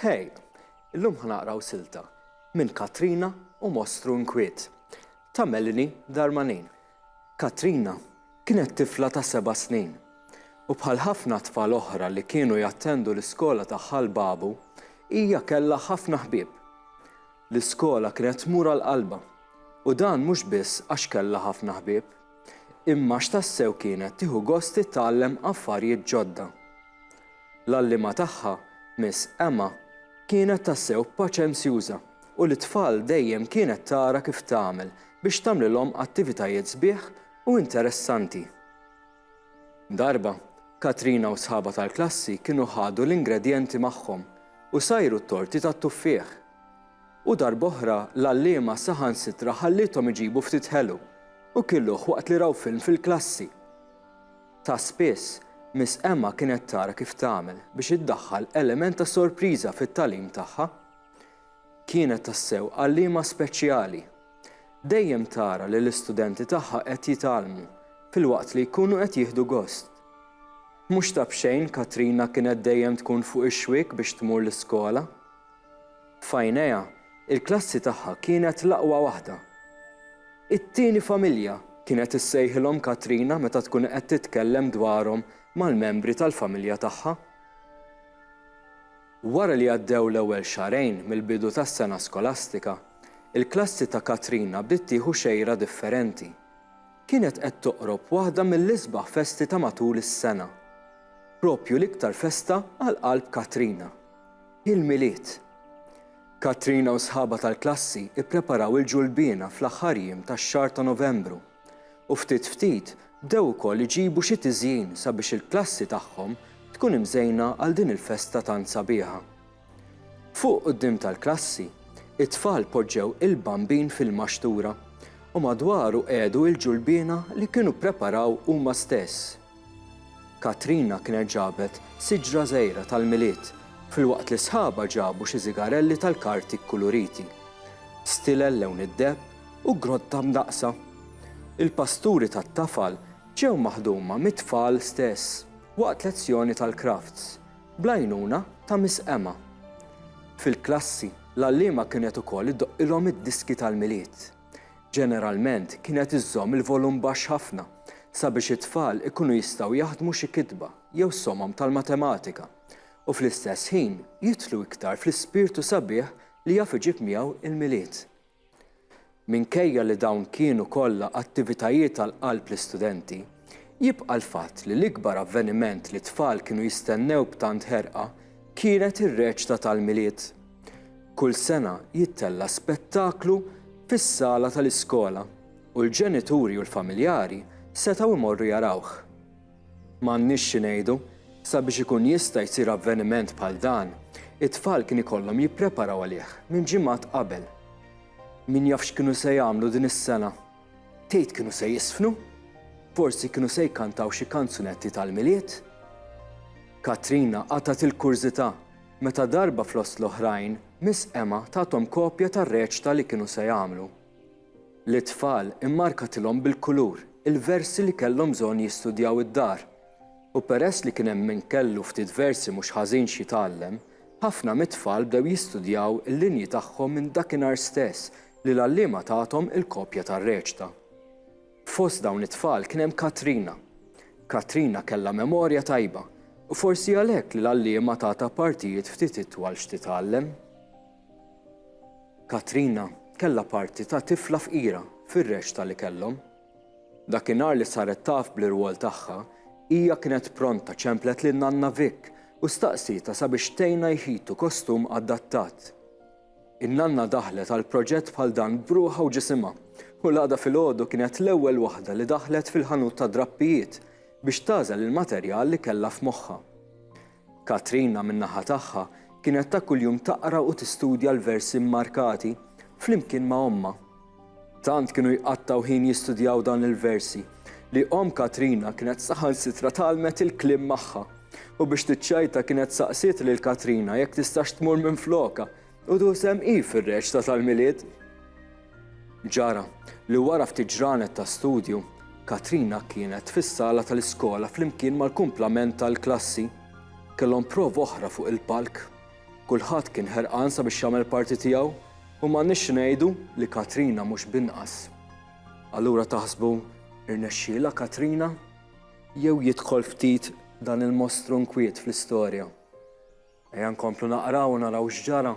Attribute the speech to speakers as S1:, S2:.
S1: Hey, illum ħa naqraw silta minn Katrina u Mostru Inkwiet ta' Melanie Darmanin. Katrina kienet tifla ta' seba' snin u bħal ħafna tfal oħra li kienu jattendu l-iskola ta' Ħal Babu, hija kellha ħafna ħbieb. L-iskola kienet tmur għal qalbha u dan mhux biss għax kellha ħafna ħbieb, imma għax tassew kienet tieħu gost titgħallem affarijiet ġodda. L-għalliema tagħha, Miss Emma, kienet tassew paċenzjuża u lit-tfal dejjem kienet tara kif tagħmel biex tagħmlilhom attivitajiet sbieħ u interessanti. Darba, Katrina u sħabha tal-klassi kienu ħadu l-ingredjenti magħhom u sajru t-torti tat-tuffieħ. U darb'oħra l-għalliema saħansitra ħalliethom iġibu ftit ħelu u kiluh waqt li raw film fil-klassi. Ta' spiss, Miss Emma kienet tara kif tagħmel biex iddaħħal element ta' sorpriża fit-tagħlim tagħha. Kienet tassew għalliema speċjali. Dejjem tara li l-istudenti tagħha qed jitgħallmu filwaqt li jkunu qed jieħdu gost. Mhux ta' b'xejn Katrina kienet dejjem tkun fuq ix-xwiek biex tmur l-iskola. F'għajnejha, il-klassi tagħha kienet l-aqwa waħda. It-tieni familja, kienet issejħilhom Katrina meta tkun qed titkellem dwarhom mal-membri tal-familja tagħha. Wara li għaddew l-ewwel xahrejn mill-bidu tas-sena skolastika, il-klassi ta' Katrina bdiet tieħu xejra differenti. Kienet qed toqrob waħda mill-isbaħ festi ta' matul is-sena. Proprju l-iktar festa għal qalb Katrina. Il-Milied. Katrina u sħabha tal-klassi ppreparaw il-ġulbiena fl-aħħar jiem tax-xahar ta' Novembru u ftit ftit bdew ukoll iġibu xi tiżjin sabiex il-klassi tagħhom tkun imżejna għal din il-festa tant sabiħa. Fuq quddiem tal-klassi, it-tfal poġġew il-Bambin fil-maxtura u madwaru qiegħdu il-ġulbiena li kienu ppreparaw huma stess. Katrina kienet ġabet siġra żgħira tal-Milied filwaqt li sħabha ġabu xi żigarelli tal-karti kkuluriti, stilel lewn id-deheb u grotta mdaqqsa. Il-pasturi tat-tafal ġew maħduma mit-tfal stess waqt lezzjoni tal-crafts, bl-għajnuna ta' Miss Emma. Fil-klassi, l-għalliema kienet ukoll iddoqqilhom id-diski tal-Milied. Ġeneralment kienet iżżomm il-volum baxx ħafna sabiex it-tfal ikunu jistgħu jaħdmu xi kitba jew somom tal-matematika u fl-istess ħin jidħlu iktar fl-ispirtu sabiħ li jaf iġib miegħu il-Milied. Minkejja li dawn kienu kollha attivitajiet għal qalb l-istudenti, jibqa' l-fatt li l-ikbar avveniment li t-tfal kienu jistennew b'tant ħerqa kienet ir-reċta tal-Milied. Kull sena jittella' spettaklu fis-sala tal-iskola u l-ġenituri u l-familjari setgħu jmorru jarawh. M'għandniex xi ngħidu, sabiex ikun jista' jsir avveniment bħal dan, it-tfal kien ikollhom jippreparaw għalih minn ġimgħat qabel. Min jaf x'kienu se jagħmlu din is-sena? Tgħid kienu se jiżfnu? Forsi kienu se jkantaw xi kanzunetti tal-Milied? Katrina qatgħet il-kurżità Meta darba flost l-oħrajn, Miss Emma tathom kopja tar-reċta li kienu se jagħmlu. Lit-tfal immarkatilhom bil-kulur il-versi li kellhom bżonn jistudjaw id-dar, u peress li kien hemm min kellu ftit versi mhux ħażin x'jitgħallem, ħafna mit-tfal bdew jistudjaw il-linji tagħhom minn dakinhar stess li l-għalliema tathom il-kopja tar-reċta. Fost dawn it-tfal kien hemm Katrina. Katrina kellha memorja tajba u forsi għalhekk li l-għalliema tatha partijiet ftit itwal x'titgħallem. Katrina kellha parti ta' tifla fqira fir-reċta li kellhom. Dakinhar li saret taf bl-irwol tagħha, hija kienet pronta ċemplet lil nanna Vic u staqsietha sabiex tgħinha jħitu kostum adattat. In-nanna daħlet għal proġett bħal dan b'ruħha u ġisimha, u l-għada filgħodu kienet l-ewwel waħda li daħlet fil-ħanut tad-drappijiet biex tagħżel il-materjal li kellha f'moħħha. Katrina min-naħa tagħha kienet ta' kuljum taqra u tistudja l-versi mmarkati flimkien ma' ommha. Tant kienu jqattgħu ħin jistudjaw dawn il-versi li omm Katrina kienet saħansitra tgħallmet il-kliem magħha u biex tiċċajta kienet saqsiet lil Katrina jekk tistax tmur minflokha u tieħu sehem hi fir-reċta tal-Milied. Ġara li wara ftit ġranet ta' studju, Katrina kienet fis-sala tal-iskola flimkien mal-kumplament tal-klassi. Kellhom prova oħra fuq il-palk. Kulħadd kien ħerqan sabiex jagħmel parti tiegħu u m'għandniex xi ngħidu li Katrina mhux b'inqas. Allura taħsbu irnexxielha Katrina? Jew jidħol ftit dan il-mostru nkwiet fl-istorja? Ejja nkomplu naqraw u naraw x'ġara.